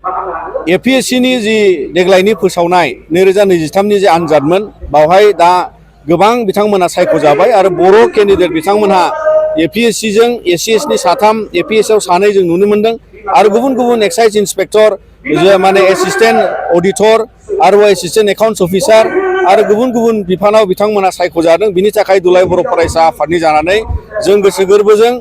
APSC नि जि देग्लायनि फोसावनाय 2023 नि जे आनजादमोन बावहाय दा गोबां बिथांमोना सायख'जाबाय आरो बर' केन्डिडेट बिथांमोनहा APSC जों ACS नि 3 APS आव 2 जों नुनो मोनदों आरो गुबुन एक्साइज इन्सपेक्टर माने एसिस्टेन्ट अडिटर आरो एसिस्टेन्ट एकाउन्ट्स अफिसार आरो गुबुन बिफानाव बिथांमोना सायख'जादों। बिनि थाखाय दुलाराय बर' फरायसा आफादनि जानानै जों गोसो गोरबोजों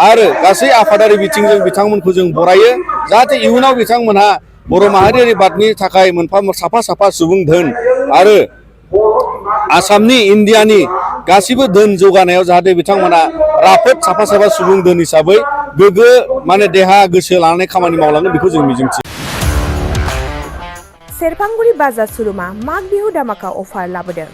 आरो गासै आफादारि बिथिंजों बिथांमोनखौ जों बरायो जाहाथे इयुनाव बिथांमोनहा बर' माहारियारि बादनि थाखाय मोनफा साफा सुबुं धोन आरो आसामनि इन्डियानि गासिबो धोन जौगानायाव जाहाथे बिथांमोना राफोद साफा सुबुं धोन हिसाबै गोग्गो माने देहा गोसो लानानै खामानि मावलाङो बेखौ जों मिजिंथियो। सेरफांगुरि बाजार सुरुमा माग बिहु दामाका अफार लाबोदों।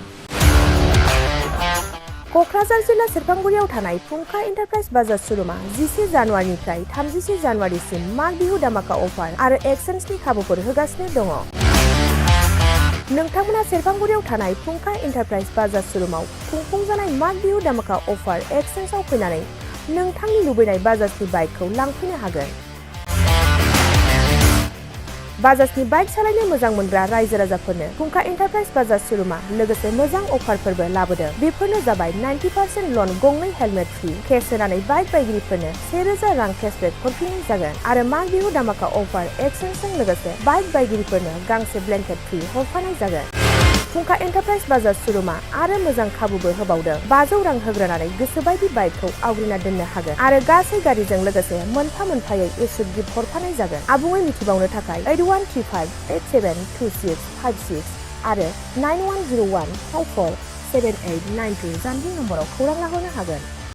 क'क्राझार जिल्ला सेरफांगुरियाव थानाय फुंखा एन्टारप्राइज बाजार सुरुमा 11 जानुवारिनिफ्राय 31 जानुवारिसिम माग बिहु दामाका अफार आरो एक्सचेन्जनि खाबुफोर होगासिनो दङ। नोंथांमोना सेरफांगुरियाव थानाय फुंखा एन्टारप्राइज बाजार सुरुमाव खुंफुंजानाय माग बिहु दामाका अफार एक्सचेन्जआव फैनानै नोंथांनि लुबैनाय बाजाजनि बाइकखौ लांफैनो हागोन। बाजाजनि बाइक सालायनो मोजां मोनग्रा रायजो राजाफोरनो फुंखा एन्टारप्राइज बाजार सुरुमा लोगोसे मोजां अफारफोरबो लाबोदों। बेफोरनो जाबाय 90% लन गंनै हेलमेट फ्रि, केस होनानै बाइक बायगिरिफोरनो 1000 रां केसबेक हरफिननाय जागोन आरो माग बिहु दामाका अफार एक्सचेन्जजों लोगोसे बाइक बायगिरिफोरनो गांसे ब्लेंकेट फ्रि हरफानाय जागोन। फुंखा एन्टारप्राइज बाजार सुरुमा आरो मोजां खाबुबो होबावदों। 500 रां होग्रोनानै गोसोबायदि बाइकखौ आवग्रिना दोननो हागोन आरो गासै गारिजों लोगोसे मोनफा-मोनफायै इस्यु गिफ्ट हरफानाय जागोन। आबुङै मिथिबावनो थाखाय 8135872656 आरो 9101547892 जानबुं नम्बराव खौरां लाहरनो हागोन।